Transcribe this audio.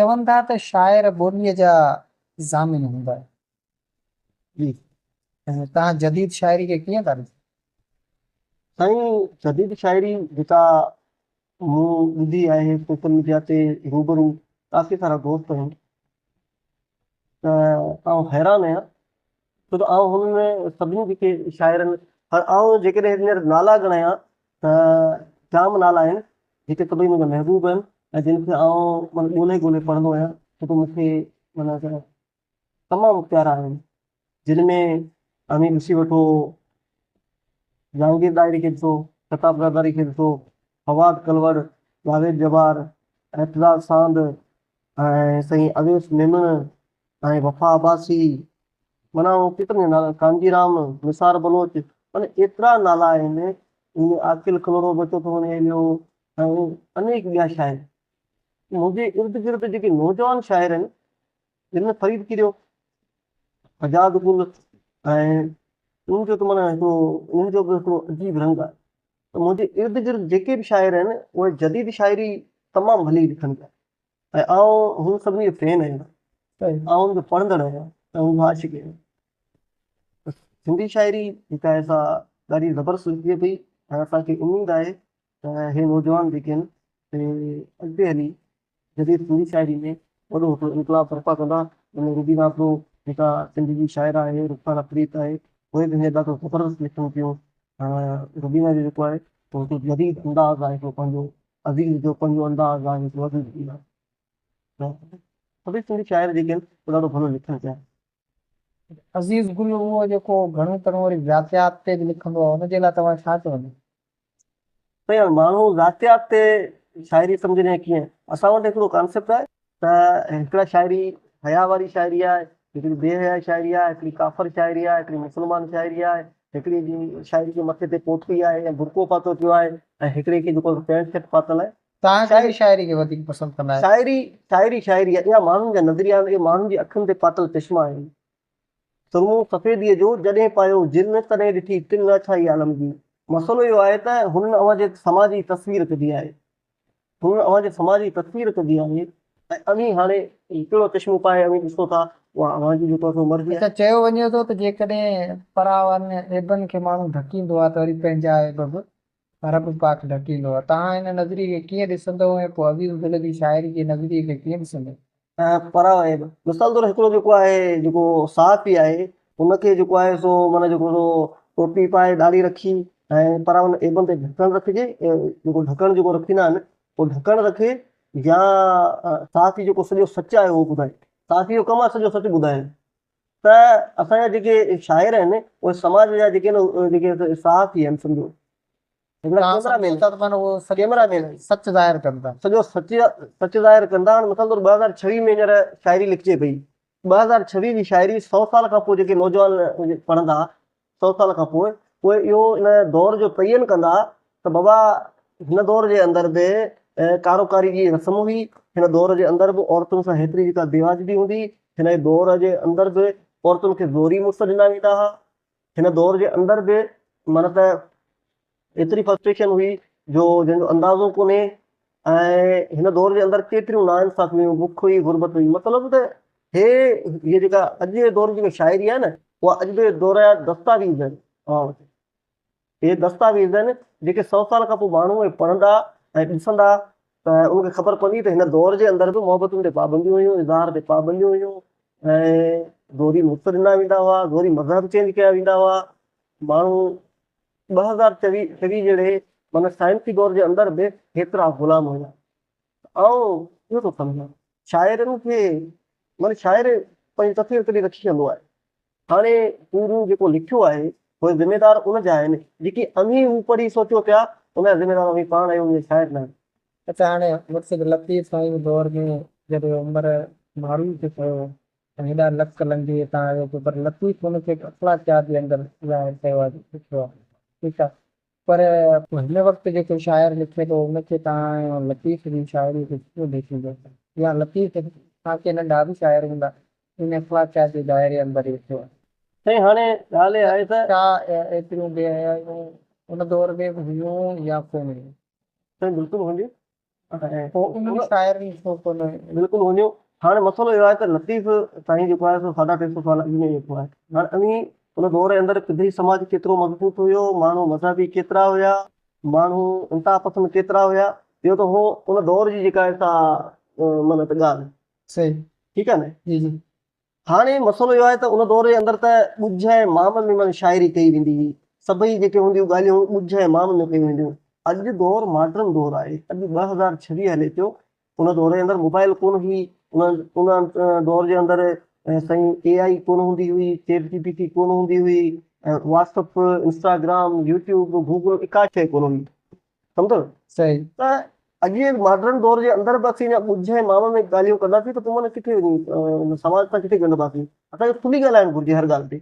چون ٿا ته شاعر ٻوليء جا ضامن هوندا آهن. جي. ۽ توهان جديد شاعري کي ڪيئن ٿا ڏسو؟ سائين جديد شاعري جيڪا مون ٻڌي آهي سوشل ميڊيا تي روبرو ڪافي سارا دوست آهن ته آئون حيران آهيان ڇو ته آئون هنن سڀني جيڪي شاعرن هاڻ آئون جيڪڏهن هينئر نالا ڳڻايان ته جام نالا آهن جيڪي سڀئي منهنجا محبوب آهن ۽ جن کي آئون معنيٰ ڳولي ڳولي پڙهندو آهيان ڇو ته مون کي معنيٰ تمام پيارا آهن جن ۾ اوهين ڏسي وٺو جهانگير ڏاهري کي ڏسو، پرتاب زرداري کي ڏسو، فواد ڪلوڙ، جاويد جبار، اعتزاز ساند ۽ سائين اويس ميمڻ ۽ وفا عباسي معنيٰ ڪيترن جا نالا ڪانجي رام، نثار بلوچ معنيٰ ايترا نالا آهن ان ۾ عاقل ڪلهوڙو به اچيو ٿو وڃي هليو ۽ انيڪ ٻيا شاعر منهنجي ارد گرد جيڪي نوجوان شاعر آهن جن ۾ فريد ڪيريو، سجاد گل ۽ انهن جو ته معنيٰ هڪڙو انهن جو به هڪڙو عجيب رنگ آهي ته منهنجي ارد گرد جيڪي به شاعر آهن اهي جديد شاعري تمام ڀلي لکن پيا ۽ آئون هن سڀني جو فين آهيان، آئون ان جو پڙهندڙ آهيان ۽ ان جو عاشق آهيان. سنڌي شاعري جيڪا آهي سا ڏاڍي زبردست لکجي پئي ۽ اسان کي اميد آهي ته هي نوجوان جيڪي آهن سي اڳتي هلي جديد سنڌي شاعري ۾ وڏو هڪڙو انقلاب برپا ڪندا. ان ۾ روبينا ابڙو جيڪا سنڌ جي شاعره آهي، رخسانه پريت آهي، اهي به هينئر ڏاڍو زبردست لکن پيون. روبينا جو جيڪو آهي سو هڪڙو جديد انداز آهي هڪڙو پنهنجو، عزيز جو پنهنجو انداز آهي هڪڙو عزيز جي آهي. سڀئي سنڌي شاعر جيڪي آهن اهي ڏاڍو ڀلو لکن پيا. عزيز گل اهو جيڪو گهڻو تڻو وري ذاتيات تي به لکندو آهي ان جي لاء توهان ڇا چوندو؟ سائين هاڻي ماڻهو ذاتيات تي شاعري سمجهن يا ڪيئن؟ اسان وٽ هڪڙو ڪانسيپٽ آهي ته هڪڙا شاعري حيا واري شاعري آهي، هڪڙي بي حيا شاعري آهي، هڪڙي ڪافر شاعري آهي، هڪڙي مسلمان شاعري آهي، هڪڙي جي شاعري جي مٿي تي پوتي آهي يا برقعو پاتو پيو آهي ۽ هڪڙي کي جيڪو پينٽ شرٽ پاتل آهي. توهان ڪهڙي شاعري کي وڌيڪ پسند ڪندا آهيو؟ شاعري شاعري شاعري آهي، اها ماڻهن جا نظريا آهن، اهي ماڻهن جي اکين تي پاتل چشما آهن. سرمو سفيديء جو جڏهن پايو جن، تڏهن ڏٺي تن اڇائي عالم جي. مسئلو اهو آهي ته هنن اوهان جي سماج جي تصوير ڪڍي آهي. هنن اوهان جي سماج جي تصوير ڪڍي آهي ۽ اوهين هاڻي ڪهڙو چشمو پائي اوهين ڏسو ٿا، اها اوهان جي جيڪو آهي سو مرضي آهي. اڇا چيو وڃي ٿو ته جيڪڏهن پراون عيبن کي ماڻهو ڍڪيندو آهي ته وري پنهنجا عيب به رب پاڪ ڍڪيندو آهي. توهان ان نظريي کي ڪيئن ڏسندؤ ۽ پوء عزيز دل جي شاعري جي نظريي کي ڪيئن ڏسندؤ؟ پرايو عيب مثال طور هڪڙو جيڪو آهي جيڪو صحافي آهي ان کي جيڪو آهي سو معنيٰ جيڪو سو ٽوپي پائي ڏاڙهي رکي ۽ پراون عيبن تي ڍڪڻ رکجي جيڪو ڍڪڻ جيڪو رکيندا آهن اهو ڍڪڻ رکي يا صحافي جيڪو سڄو سچ آهي اهو ٻڌائي صحافي جو ڪم آهي سڄو سچ ٻڌائڻ ته اسان جا جيڪي شاعر آهن اهي سماج جا جيڪي آهن جيڪي صحافي آهن سمجهو هڪڙا ڪيمرا مين ڪيمرا مين سچ ظاهر ڪن ٿا. سڄو سچ سچ ظاهر ڪن ٿا. هاڻي مثال طور 2026 ۾ هينئر شاعري لکجي پئي 2026 جي شاعري سو سال کان پوء جيڪي نوجوان پڙهندا سو سال کان پوء اهي اهو ان دور جو تعين ڪندا ته بابا هن دور جي اندر به ڪاروڪاري جي رسم هئي هن دور جي اندر به عورتن سان هيتري جيڪا بيواجبي هوندي هن دور جي اندر به عورتن کي زوري مڙس ڏنا ويندا هئا هن دور جي اندر به معنيٰ ته ايتري فرسٽريشن هئي جو جنهن جو اندازو ڪونهي ۽ هن دور جي اندر ڪيتريون ناانصافيون هيون، بک هئي، غربت هئي، مطلب ته هي هيء جيڪا اڄ جي دور جي جيڪا شاعري آهي نه اها اڄ جي دور جا دستاويز آهن اوهان وٽ. اهي دستاويز آهن جيڪي سو سال کان پوء ماڻهو اهي پڙهندا ۽ ڏسندا ته ان کي خبر پوندي ته هن دور جي اندر به محبتن تي پابنديون هيون، اظهار تي پابنديون هيون ۽ زوري مفت ڏنا ويندا هئا، زوري مذهب چينج ڪيا ويندا هئا، ماڻهو 2024 جهڙي معنيٰ سائنسي دور جي اندر به هيترا غلام هيا. آئون اهو ٿو سمجهان شاعرن کي معنيٰ شاعر پنهنجي تصوير ڪڍي رکي ڇڏندو آهي. هاڻي پورو جيڪو لکيو آهي اهي ذميدار ان جا آهن، جيڪي اوهين هو پڙهي سوچيو پيا ان جا ذميدار اوهين پاڻ آهيو اهي شاعر ناهن. اچا هاڻي مرشد لطيف سائين دور ۾ جڏهن عمر معروف ٿيو ۽ هيڏا لڪ لنگهي هتان آيو پيو پر لطيف هن کي اخلاقيات جي اندر ظاهر ڪيو آهي لکيو آهي ٺيڪ آهي پر هن وقت جيڪو شاعر لکي ٿو ان کي توهان لطيف جي شاعري کي ڪيئن ڀيٽيندو يا لطيف کان ڪي ننڍا به شاعر هوندا جن اخلاقيات جي دائري اندر لکيو آهي. سائين هاڻي ڳالهه اها آهي ته. ڇا ايتريون بي حيائيون ان دور ۾ به هيون يا ڪونه هيون؟ سائين بلڪل هونديون. پوء انهن شاعرن ڇو ڪونه. بلڪل وڃو. هاڻي مسئلو اهو آهي ته لطيف سائين جيڪو آهي سو ساڍا 300 سال اڳ ۾ ويٺو آهي. هاڻي اوهين ان دور جي اندر سنڌي سماج ڪيترو مضبوط هيو، ماڻهو مذهبي ڪيترا هيا، ماڻهو انتها پسند ڪيترا هيا، اهو ته هو ان دور جي جيڪا آهي سا معنيٰ ته ڳالهه. صحيح. ٺيڪ آهي نه. جي جي. هاڻي مسئلو اهو آهي ته ان دور جي اندر ته ڳجهه ۽ مام ۾ معنيٰ شاعري ڪئي ويندي هئي. سڀئي جيڪي هونديون ڳالهيون ڳجهه ۽ مام ۾ ڪيون وينديون. اڄ دور ماڊرن دور آهي. اڄ 2026 هلي پيو. ان دور جي اندر موبائل ڪونه هئي. ان دور جي اندر سائين اي آئي ڪونه هوندي هئي، چيٽ جي پي ٽي ڪونه هوندي هئي ۽ Whats app, Instagram, YouTube, Google ڪا شيء ڪونه هئي. سمجهو؟ صحيح. ته اڄ جي ماڊرن دور جي اندر به اسين اڃا ڳجهه ۽ مام ۾ ڳالهيون ڪنداسين ته پوء معنيٰ ڪٿي وڃي سماج سان ڪٿي ڳنڍباسين. اسان کي کلي ڳالهائڻ گهرجي هر ڳالهه تي.